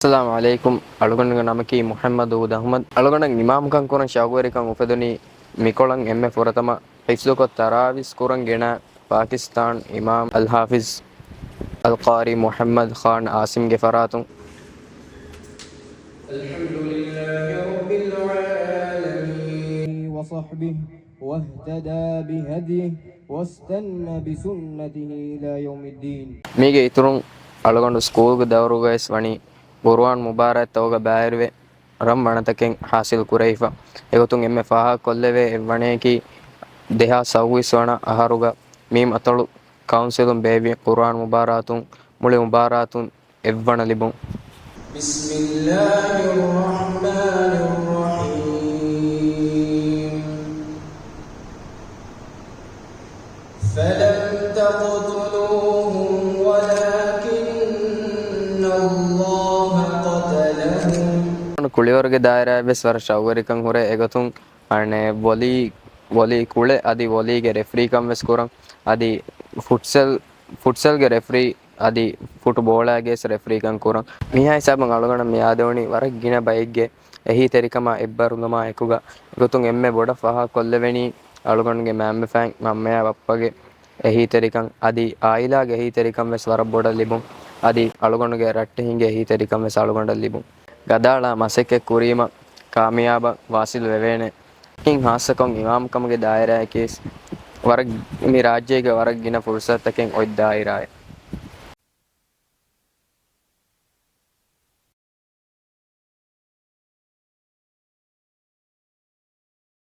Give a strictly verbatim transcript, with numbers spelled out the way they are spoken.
އައްސަލާމު ޢަލައިކުމް. އަޅުގަނޑުގެ ނަމަކީ މުޙައްމަދު އޫދު އަޙްމަދު. އަޅުގަނޑަށް އިމާމުކަން ކުރަން ޝައުގުވެރިކަން އުފެދުނީ މިކޮޅަށް އެންމެ ފުރަތަމަ ޙިފްޒުކޮށް ތަރާވީސް ކުރަން ގެނަ ޕާކިސްތާން އިމާމް އަލްޙާފިޒް އަލްޤާރީ މުޙައްމަދު ޚާން ޢާޞިމްގެ ފަރާތުން. الحمد لله رب العالمين وصحبه واهتدى بهديه واستن بسنته إلى يوم الدين. މީގެ އިތުރުން އަޅުގަނޑު ސްކޫލްގެ ދައުރުގައިސް ވަނީ ޤުރުއާން މުބާރާތްތަކުގަ ބައިވެރިވެ، ރަން ވަނަތަކެއް ޙާޞިލް ކުރެވިފަ. އެގޮތުން އެންމެ ފާހަގަކޮށްލެވޭ އެއްވަނަޔަކީ، ދެހާސް ސައުވީސް ވަނަ އަހަރުގަ މީމް އަތޮޅު ކައުންސިލުން ބޭއްވި ޤުރުއާން މުބާރާތުން، މުޅި މުބާރާތުން އެއްވަނަ ލިބުން. بسم الله الرحمن الرحيم. فلم تقتلوهم ولكن الله قتلهم. ކުޅިވަރުގެ ދާއިރާއަށް ވެސް ވަރަށް ޝައުގުވެރިކަން ހުރޭ. އެގޮތުން އަނެއް ވޮލީ، ވޮލީ ކުޅެ އަދި ވޮލީގެ ރެފްރީކަން ވެސް ކުރަން. އަދި ފުޓްސަލް، ފުޓްސަލްގެ ރެފްރީ އަދި ފުޓުބޯޅާގެ ވެސް ރެފްރީކަން ކުރަން. މިހާ ހިސާބުން އަޅުގަނޑަށް މި އާދެވުނީ ވަރަށް ގިނަ ބައެއްގެ އެހީތެރިކަމާ އެއްބަރުލުމާ އެކުގަ. އެގޮތުން އެންމެ ބޮޑަށް ފާހަގަކޮށްލެވެނީ އަޅުގަނޑުގެ މައިންބަފައިން މަންމަޔާ ބައްޕަގެ އެހީތެރިކަން އަދި އާއިލާގެ އެހީތެރިކަން ވެސް ވަރަށް ބޮޑަށް ލިބުން. އަދި އަޅުގަނޑުގެ ރައްޓެހިންގެ އެހީތެރިކަން ވެސް އަޅުގަނޑަށް ލިބުން. ގަދައަޅާ މަސައްކަތް ކުރީމަ ކާމިޔާބަށް ވާސިލް ވެވޭނެ. އިން ހާއްސަކޮށް އިމާމްކަމުގެ ދާއިރާއަކީ ވަރަށް، މި ރާއްޖޭގެ ވަރަށް ގިނަ ފުރުސަތުތަކެއް އޮތް ދާއިރާއެއް.